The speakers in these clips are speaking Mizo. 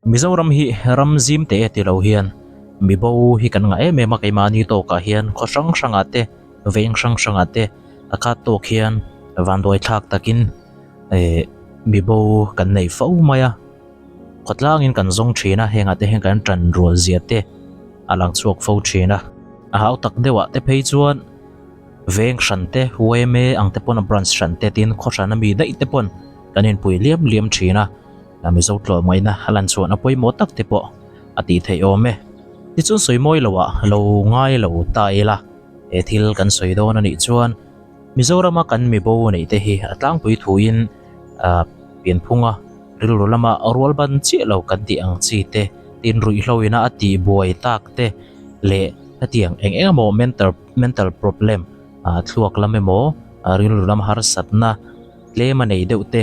Mizoram hi ram zim teh e ti lo hian mibo hi kan ngah em em a, keimahni tawkah hian khaw hrang hrangah te veng hrang hrangah te a khat tawk hian vanduai thlak takin eh mibo kan nei fo mai a, khawtlangin kan zawng thin a, hengah te hian kan tan rual zia te a lang chhuak fo thin a, a hau tak deuhah te phei chuan veng hran te yma ang te pawn a branch hran te tin khaw hran ami daih te pawn kan inpui liam liam thin a. A Mizo tlawmngaihna a lan chhuahna pawimawh tak te pawh a tih theih awm e. Tichuan sawi mawi lo ah lo ngai lo ta ila, he thil kan sawi dawn a nih chuan Mizorama kan mibo neih te hi a tlangpui thuin pianphunga rilru lama rual ban chiah lo kan tih ang chi te, tin ruihhlo ina a tih buai tak te leh hetiang eng eng emaw mental mental problem thluak lam emaw rilru lam harsatna tlem a nei deuh te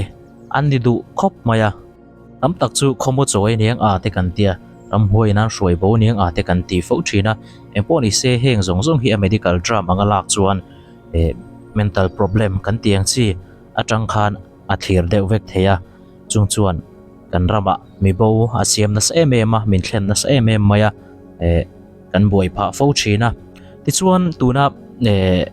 an ni duh khawp mai a. Tam tak chu khawmaw chawi aniang a te kan tia, ramhuai nan hruai bo aniang a te kan ti fo thin a. Engpawh ni se heng zawng zawng hi a medical term anga lak chuan eh mental problem kan tih ang chi atang khan a thlir deuh vek thei a. Chung chuan kan ramah mibo a siam nasa em em a, min thlen nasa em em mai a eh kan buai phah fo thin a. Tichuan tuna eh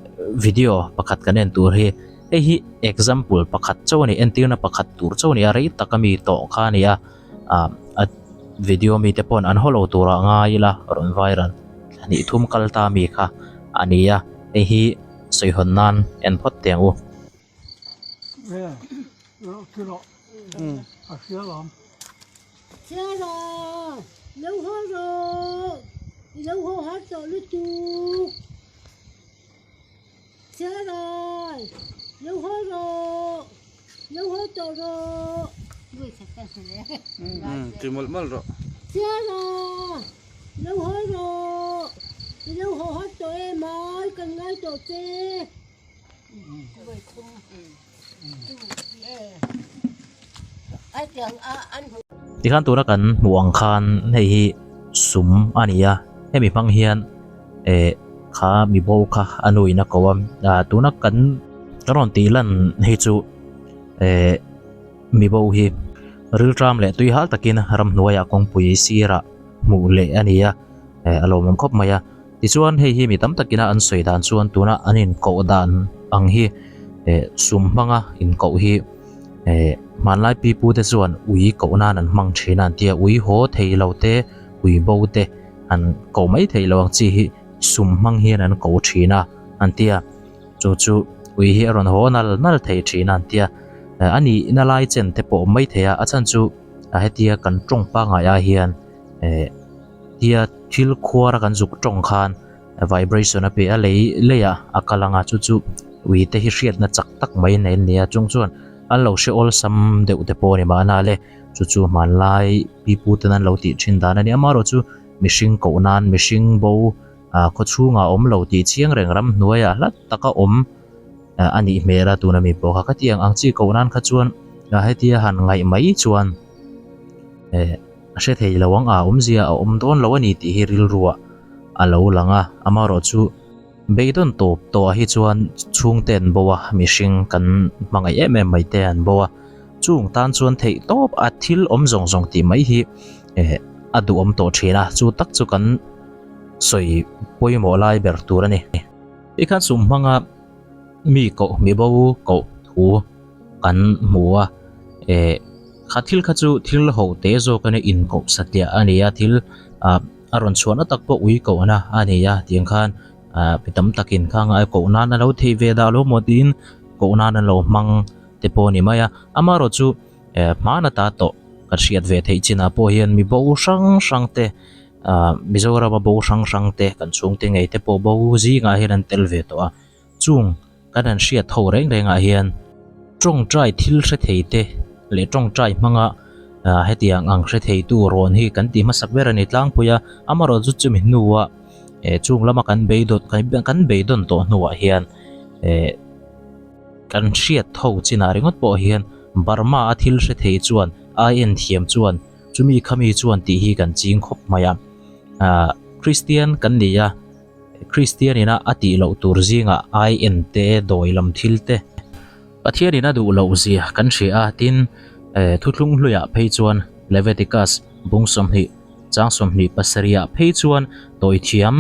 video pakhat kan en tur hi. Hei hi example pakhat chauh a ni, entirna pakhat tur chauh a ni a, rei taka mi tawh kha a ni a, ah a video mi te paw'n an haw lo turah ngai ila rawn viral thla hnih thum kal ta mi kha a ni a, hei hi sawihawn nan en phawt teh ang u. Chiarai, lo haw rawh, lo haw tawh rawh. Ti mawlh mawlh rawh. Chiarai, lo haw rawh, i lo haw har tawh em ai, kan ngai tawh che. Tikhan tuna kan hmuh ang khan hei hi sum a ni a, hemi hmang hian eh kha mi bo kha a nu in a ko a, ah tuna kan rawn tih lan hi chu eh mi bo hi rilṭam leh tui hal takin ramhnuaiah kawngpui sirah hmuh leh a ni a, eh a lawmawm khawp mai a. Tichuan hei hi mi tam takina an sawi dan chuan tuna an inkoh dan ang hi eh sum hmanga inkoh hi eh hmanlai pipu te chuan ui koh nan an hmang thin a an ti a, ui haw thei lo te ui bo te an koh mai theih loh ang chi hi sum hmang hian an ko thin a an ti a, chu chu ui hi a rawn haw nal nal thei thin a an ti a, a nihna lai chen te pawh awm mai thei a, a chhan chu hetia kan tawng pangngai ah hian eh. Tia thil khuar a kan zuk tawng khan vibration a pe a lei lei ah a kal ang a chu chu ui te hi hriatna chak tak mai nei an ni a chung chuan an lo hre awlsam deuh te pawh a ni mahna le chu chu hmanlai pipu ten an lo tih thin dan a ni amaherawh chu mihring koh nan mihring bo ah khaw chhungah a awm lo tih chiang reng ramhnuaiah hla taka awm a nih hmel a tuna mi pawh kha ka tih ang ang chi koh nan kha chuan hetia han ngaih mai chuan eh. A hre thei lo ang a, awmzia a awm dawn lo a ni tih hi rilruah a lo lang a, amaherawh chu beidawn tawp tawhah hi chuan chhungte an bo a, mihring kan hmangaih em em mai te an bo a, chung tan chuan theih tawp a thil awm zawng zawng tih mai hi eh a duhawm tawh thin a, chu tak chu kan sawi pawimawh lai ber tur a ni. Tikhan sum hmanga mi koh mi bo koh thu kan hmu a eh kha thil kha chu thil ho te zawk a nia inkoh satliah a ni a thil ah a rawn chhuahna tak pawh ui kohna a ni a tiang khan ah mi tam takin khang a koh nan a lo theih ve dah lo maw tiin koh nan an lo hmang te pawh a ni mai a amaherawh chu eh hmana ta tawh kan hriat ve theih chinah pawh hian mi bo hrang hrang te ah Mizorama bo hrang hrang te kan chhungte ngei te pawh bo zingah hian an tel ve tawh a. Chung kan han hriat ho reng rengah hian tawngtai thil hre thei te leh tawngtai hmanga ah hetiang ang hre thei tu rawn hi kan tih hmasak ber a ni tlangpui a, amaherawh chu chumi hnua eh chung lama kan beidawn kan beidawn tawh hnuah hian eh kan hriat ho chinah ringawt pawh hian Burma a thil hre thei chuan ai en thiam chuan chumi khami chuan tih hi kan ching khawp mai a, ah Kristian kan ni a. Kristian ina a tih loh tur zingah ai en te, dawi lam thil te, Pathian ina duh loh zia kan hria a, tin thuthlung hluiah phei chuan Leviticus Bung 20 chang 27 ah phei chuan tawithiam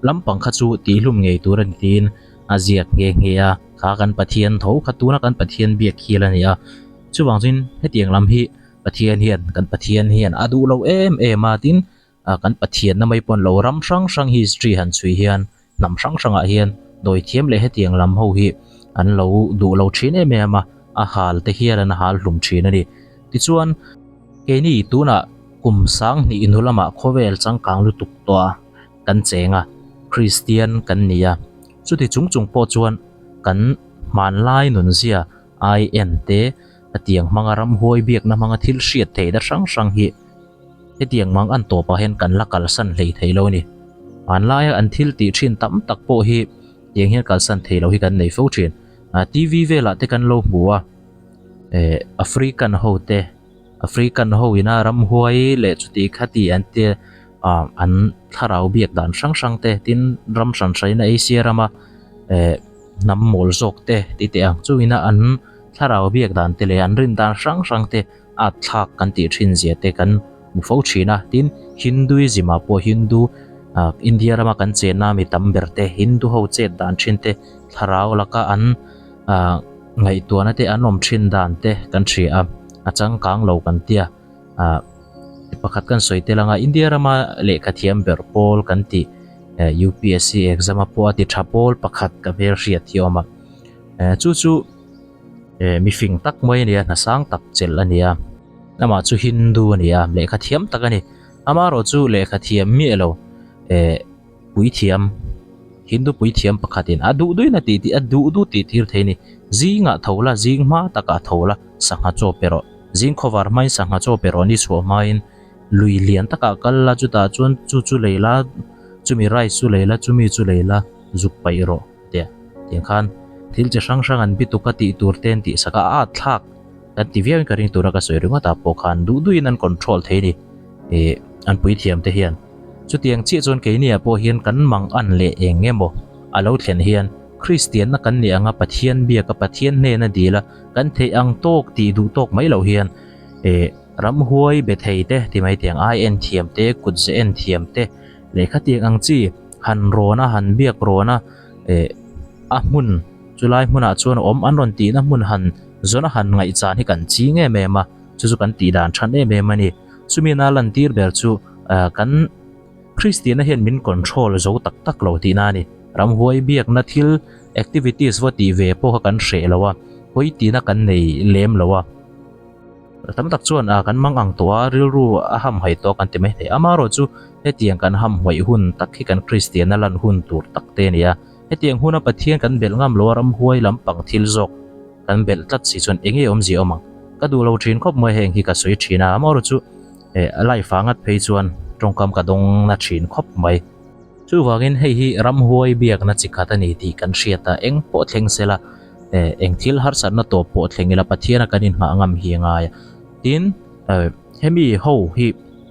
lampang kha chu tihhlum ngei tur a ni tiin a ziak nghe nghe a, kha kan Pathian tho kha tuna kan Pathian biak hial a ni a. Chuvang chuan hetiang lam hi Pathian hian kan Pathian hian a duh lo em em a tin kan Pathianna mai pawn lo ram hrang hrang history han chhui hian hnam hrang hrangah hian dawithiam leh hetiang lam ho hi an lo duh lo thin em em a, a hal te hian an hal hlum thin a ni. Tichuan keini tunah kum 2000 hnu lamah khawvel changkang lutuk tawh a kan cheng a, Kristian kan ni a, chuti chung chung pawh chuan kan hmanlai nunzia ai en te hetiang hmanga ramhuai biakna hmanga thil hriat theihna hrang hrang hi Hetiang mang an tawpah hian kan la kalsan hlei thei lo a ni. Hmanlaia an thil tih thin tam tak pawh hi tiang hian kalsan thei lo hi kan nei fo thin. TV velah te kan lo hmu a, eh African ho te, African ho ina ramhuai leh chuti khati an tia ah an thlarau biak dan hrang hrang te tin ram hran hraina Asia rama eh hnam mawl zawk te ti teh ang chu ina an thlarau biak dan te leh an rin dan hrang hrang te at thlak kan tih thin zia te kan hmu fo thin a, tin Hinduism ah pawh Hindu ah India rama kan chenna mi tam ber te Hindu ho chet dan thin te thlarau laka an ah ngaihtuahna te an awm thin dan te kan hria a, a changkang lo kan tia ah pakhat kan sawi tel anga India rama lehkha thiam ber pawl kan tih eh UPSC exam a pawh a ti tha pawl pakhat ka hmel hriat hi a awm a eh chu chu. Eh mifing tak mai a ni a, hna sang tak chelh a ni a, amah chu Hindu a ni a, lehkha thiam tak a ni. Amaherawh chu lehkha thiam miah lo eh puithiam Hindu puithiam pakhatin a duh duhin a tih tih a duh duh tih tir thei a ni. Zingah tho la, zing hma takah tho la, sangha chaw pe rawh. Zing khawvar hmain sangha chaw pe rawh ni chhuah hmain lui lian takah kal la, chutah chuan chu chu lei la, chumi rice chu lei la, chumi chu lei la, zuk paih rawh. Tia tiang khan thil chi hrang hrang an bituk a tih tur te an tih sak a, a at thlak kan ti viau in ka ring tura ka sawi ringawt ah pawh khan duh duhin an control thei a ni ih an puithiam te hian. Chutiang chiah chuan keini ah pawh hian kan mang an leh eng emaw a lo thlen hian Kristianna kan nih anga Pathian biak a Pathian hnena dil a kan theih ang tawk tih duh tawk mai loh hian ih ramhuai be thei te ti mai tiang ai en thiam te kut ze en thiam te lehkha tiang ang chi han rawn a han biak rawn a eh a hmun chulai hmunah chuan a awm an rawn tihna hmun han zawn a han ngaihchan hi kan ching em em a chu chu kan tih dan than em em a ni chumi na lan tir ber chu ah kan Kristiana hian min control zo tak tak lo tihna a ni ramhuai biakna thil activities va tih ve pawh kha kan hreh lo a hawi tihna kan nei lem lo a. Tam tak chuan a kan mang ang tawh a, rilru a hamhaih tawh kan ti mai thei. Amaherawh chu hetiang kan hamhaih hun tak hi kan Kristiana lan hun tur tak te a ni a. Hetiang huna Pathian kan belh ngam lo a, ramhuai lampang thil zawk kan belh tlat si chuan eng nge awmzia awm ang? Ka duh lo thin khawp mai heng hi ka sawi thin a, amaherawh chu eh life ah ngat phei chuan tawngkam ka dawng na thin khawp mai. Chuvangin hei hi ramhuai biakna chi khat a ni tih kan hriat a, eng pawh thleng se la, eh eng thil harsatna tawp pawh thleng ila Pathiana kan inhmah ngam hi a ngai a. Tin, eh hemi ho hi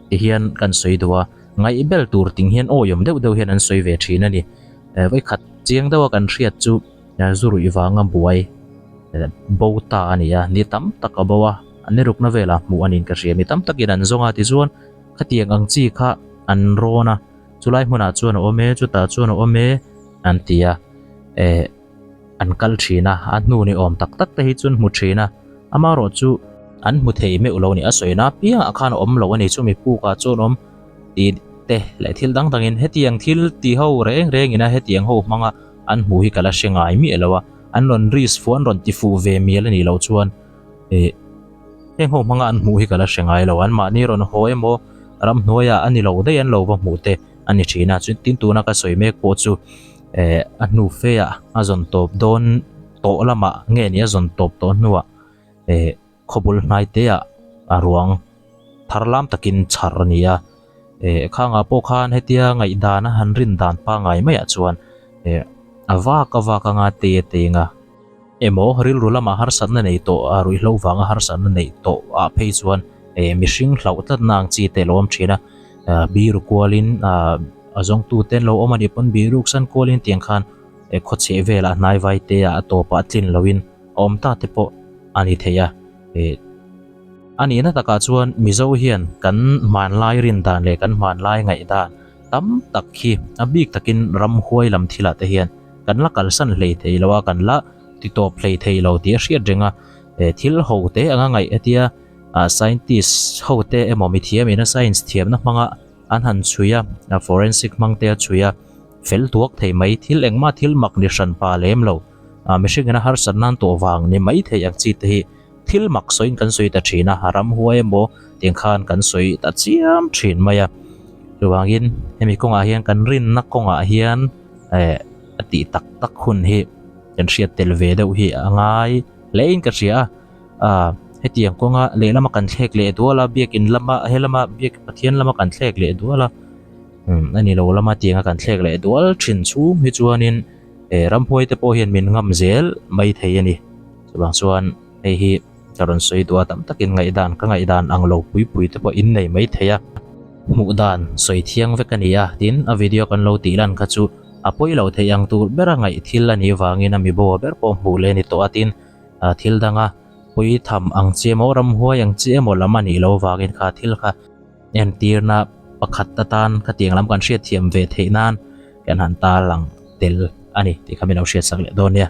ti hian kan sawi duh a, ngaihbel tur ting hian awiawm deuh deuh hian an sawi ve thin a ni. Eh vawikhat chiang deuha kan hriat chu zu ruih vanga buai eh bo ta a ni a, ni tam tak a bo a, a ni rukna velah hmuh a niin ka hria, mi tam takin an zawng a tichuan khatiang ang chi kha an rawn a. Chulai hmunah chuan a awm e, chutah chuan a awm e an ti a, eh an kal thin a, a hnu ni awm tak tak te hi chuan hmu thin a, amaherawh chu an hmu thei meuh lo a ni, a sawina apiangah khan a awm lo a ni, chumi pukah chuan awm tih te leh thil dang dangin hetiang thil ti ho reng rengin a hetiang ho hmanga an hmuh hi ka la hre ngai miah lo a, an rawn risk fuh an rawn ti fuh ve mial a nih loh chuan eh. Heng ho hmanga an hmuh hi ka la hre ngai lo, anmahni rawn haw emaw ramhnuaiah a ni lo daih an lo va hmuh te a ni thin a, chutin tuna ka sawi mek pawh chu eh a hnu fe ah a zawn tawp dawn tawh lamah nge ni a zawn tawp tawh hnuah eh khawbul hnai te ah a ruang thar lam takin chhar a ni a, eh khangah pawh khan hetia ngaihdan a han rin dan pangngai maiah chuan eh a vak a vak anga te a teng a. Emaw, rilru lama harsatna nei tawh a ruihhlo vanga harsatna neih tawh ah phei chuan eh mihring hlauh tlatna ang chi te a lo awm thin a, ah biru kualin ah a zawngtu te an lo awm a nih pawn biruk san kualin tiang khan eh khawchheh velah hnai vai te ah a tawpah a tlin loin a awm ta te pawh a ni thei a eh. A nihna takah chuan Mizo hian kan hmanlai rin dan leh kan hmanlai ngaihdan tam tak hi a bik takin ramhuai lam thilah te hian kan la kalsan hlei thei lo a, kan la ti tawp hlei thei lo tih a hriat reng a. Thil ho te anga ngaih hetia scientist ho te emaw mithiam ina science thiamna hmanga an han chhui a, forensic hmang te a chhui a, fel tuak thei mai thil engmah thil mak ni hran pa lem lo. Mihring ina harsat nan tawh vang ni mai thei ang chi te hi thil mak sawiin kan sawi ta thin a, a ram huai emaw tiang khan kan sawi ta chiam thin mai a. Chuvangin hemi kawngah hian kan rinna kawngah hian eh a tih tak tak hun hi kan hriat tel ve deuh hi a ngai hle in ka hria a. Ah hetiang kawnga lehlama kan thlek leh dual a, biakin lama helama biak Pathian lama kan thlek leh dual a, umm a ni lo lama tianga kan thlek leh dual thin chhung hi chuanin eh ramhuai te pawh hian min ngam zel mai thei a ni. Chuvang chuan hei hi ka rawn sawi duh a, tam takin ngaihdan ka ngaihdan ang lo pui pui te pawh in nei mai thei a, hmuh dan sawi thiang vek a ni a, tin a video kan lo tih lan kha chu a pawi lo theih ang tur bera ngaih thil a nih vangin a mi bo ber pawh hmuh leh a ni tawh a, tin thil danga pawi tham ang chi emaw ramhuai ang chi emaw lam a nih loh vangin kha thil kha entirna pakhat atan khatiang lam kan hriatthiam ve theih nan kan han tarlang tel a ni tih kha min lo hriatsak leh dawn nia.